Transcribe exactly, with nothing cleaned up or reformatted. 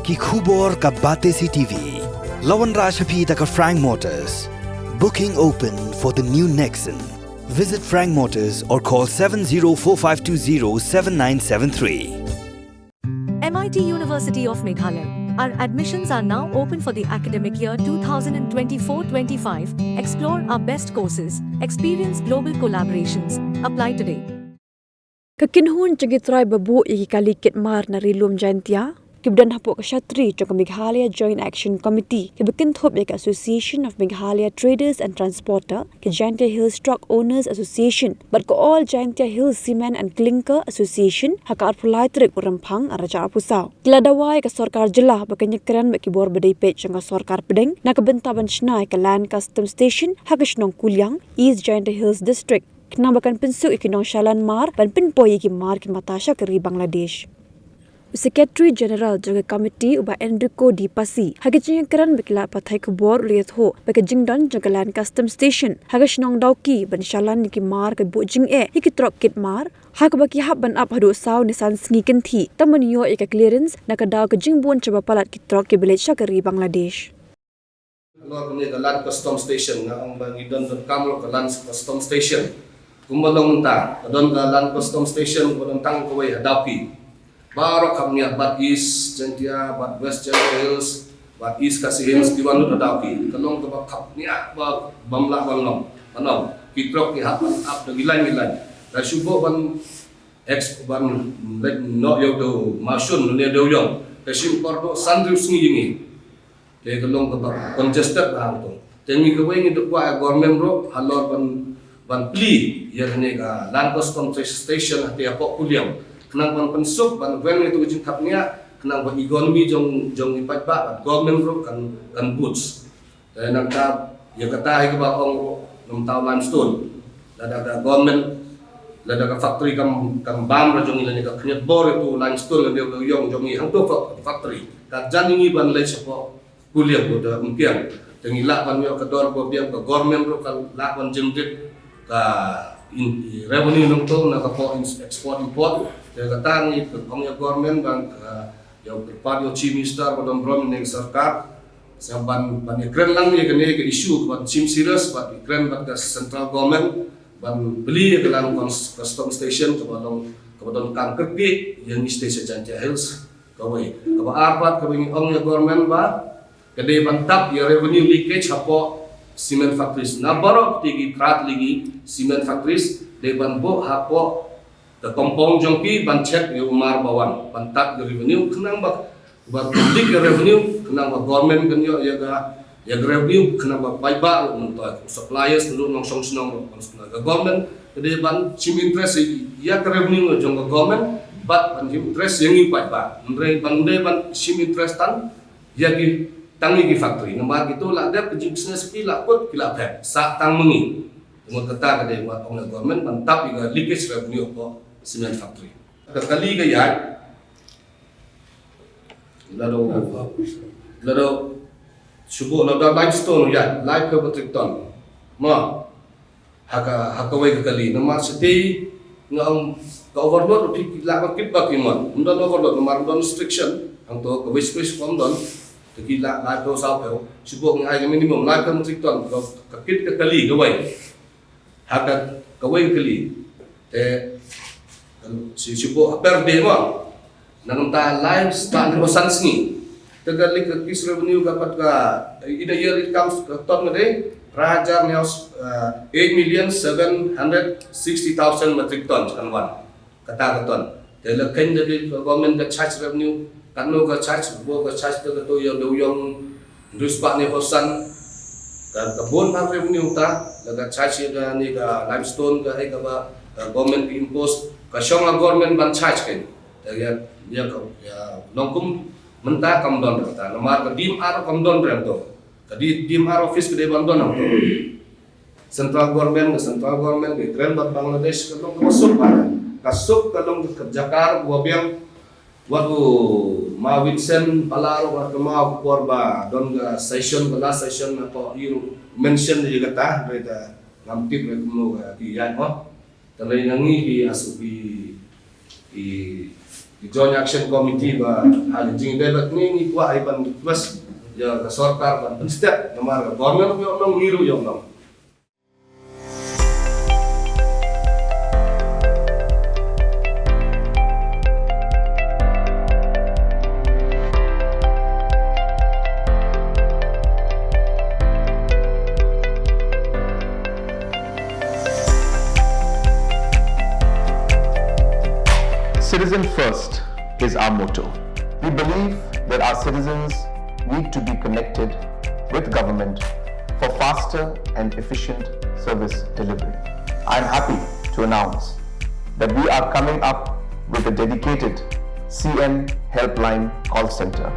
Ki khubor ka Batesi T V. La wanrah sha phi da ka Frank Motors. Booking open for the new Nexon. Visit Frank Motors or call seven zero four five two zero seven nine seven three. M I T University of Meghalaya. Our admissions are now open for the academic year twenty twenty-four twenty-five. Explore our best courses, experience global collaborations. Apply today. Ka kynhun jong ki trai ba buh ïa ki kali kit mar na Ri Lum Jaintia, kiba don hapoh ka shatri jong ka Meghalaya Joint Action Committee, kiba kynthup ïa ka Association of Meghalaya Traders and Transporter, ka Jaintia Hills Truck Owners Association bad ka All Jaintia Hills Cement and Clinker Association ha ka arphew lai tarik u Rymphang arhajar arphew saw. Ki la dawa ïa ka sorkar jylla ba kan ïakren bad ki bor ba dei peit jong ka sorkar pdeng na ka bynta ban shna ïa ka Land Customs Station ha ka shnong Kuliang, East Jaintia Hills District, khnang ba kan pynsuk ïa ki nongshalan mar ban pynpoi ïa ki mar ki mata sha ka ri Bangladesh. U Secretary General jong ka committee u Bah Enrico Di Pasi, ha ka jingïakren bad ki lad pathai khubor u la ïathuh ba ka jingdon jong ka Land Customs Station ha ka shnong Dawki ban shalan ïa ki mar ka buh jingeh ïa ki trok kit mar, ha kaba ki hap ban ap haduh saw ne san sngi kynthih tang ban ïoh ïa ka clearance na ka daw ka jingbun shaba palat ki trok kiba leit sha ka ri Bangladesh. Halor kane ka Land Customs Station, nga ong ba ngi don donkam ruh ka Land Customs Station. Kumba long mynta, ka don ka Land Customs Station, ka don tang kawei ha Dawki. Baroh khapngiah, bad East Jaintia, bad West Jaintia Hills, bad East Khasi Hills, ki wan lut ha Dawki. Ka long kaba khapngiah ba bym lah ban long. Ban ong, ki trok ki hap ban ap da ngi lain ngi lain. Da shu buh ban ex ban leit noh ïa u Mawshun ne Dewiong. Ka shim por duh san hynriew sngi ïa ngi. Te ka long kaba congested bha hangto. Te ngi kawei ngi dei kwah ïa government ruh halor ban, ban plie ïa kane ka Land Customs Station hangtei hapoh Kuliang. Khnang ban pynsuk, ban weng ïa tu ka jingkhapngiah, khnang ba economy jong, jong ngi paidbah, bad government ruh kan, kan boost. Te nangta ïa kata hi kaba ong ruh na bynta u limestone. Lada ka government, lada ka factory kam, kam bam ra jong ngi lane ka khynñiat bor ïa tu limestone lane ka ïong jong ngi hangto fa-, factory. Ka jan ngi ban leit shapoh Kuliang ko da Umkiang. Te ngi lah ban ïoh ka dor ba biang, ka government ruh ka lah ban generate ka in, revenue nangto na ka por in-, export import. Te kata ngi ka ong ïa government ban ka ïa u kyrpad ïa u Chief Minister ba don burom ne ka sorkar. Sa ban, ban ïakren lang ïa kane ka issue, ban shim serious, ban ïakren bad ka central government, ban plie ïa ka Land Cus-, Customs Station kaba long, kaba donkam kyrkieh ïa ngi sha Jaintia Hills. Kawei. Kaba ar pat kaba ngi ong ïa government ba ka dei ban tap ïa revenue leakage hapoh cement factories. Na baroh ki, ki phra tylli ki cement factories dei ban buh hapoh ka compound jong ki ban check ïa u mar ba wan, ban tap ïa revenue, khnang ba, ba public ïa revenue, khnang ba government kan ïoh ïa ka, ïa ka revenue, khnang ba paidbah ruh myntoi, suppliers ruh, nongshong shnong ruh, ka government ka dei ban shim interest ïa ka revenue jong ka government, bad ban shim interest ïa ngi paidbah. Hynrei ban, hynrei ban shim interest tang ïa ki, tang ïa ki factory. Namar kito la dep ka jingbusiness, ki la kut, ki la phet, sah tang ma ngi. Te mut kata ka dei ba ong ïa government ban tap ïa ka leakage revenue hapoh cement factory. Ka kali ka ïaid. Lada, lada shu buh lada limestone ïaid laiphew metric ton. Ma, ha ka, ha kawei ka kali. Namar shatei nga ong ka overload ruh phi lah ban kit ba ki mon. Ym don overload namar ym don restriction. Hangto ka waste, waste ym don. Te ki lah laiphew, sawphew. Shu buh ngi ai ka minimum laiphew metric ton. Ka, ka kit ka kali kawei. Ha ka, kawei ka kali. Te, shu, shu buh per day mo. Na ka bynta lai spah hynriew san sngi. Te ka leakage revenue ka pat ka, in a year it comes ka ton ka dei phra hajar hynñiew, eh, eight million seven hundred sixty thousand metric ton kan wan. Kata ka ton. Te la kheiñ da ka government ka charge revenue, katno ka charge, buh ka charge da kato ïa u Dewiong hynriew spah hynñiew phew san. Ka, ka bun bha revenue ta, la ka charge ïa kane ka limestone ka, eh, kaba ka government ka impose, ka shong ha government ban charge kheiñ. Te ïa, ïa ka, ïa long kum mynta kam don re ta, namar ka D M R kam don re to. Ka D-, D M R office ka dei ban don hangto. Central government, ka central government ka kren bad Bangladesh, ka long kaba suk bha. Ka suk, ka long ka jaka kaba biang. Wat u Ma Vincent Bala ruh, wat ka ma, ka por ba don ka session, ka last session, na ko i ruh mention ïa kata, hynrei te ngam tip re kumno ka ki ïaid mo. Te lei na ngi ki asu ki, ki Joint Action Committee ba ha ka jingïadei bad ngi, ngi kwah ai ban request ïa ka sorkar ban pynstep, namar ka government ruh ïoh nong, ngi ruh ïoh nong. Citizen first is our motto. We believe that our citizens need to be connected with government for faster and efficient service delivery. I am happy to announce that we are coming up with a dedicated C M Helpline call center.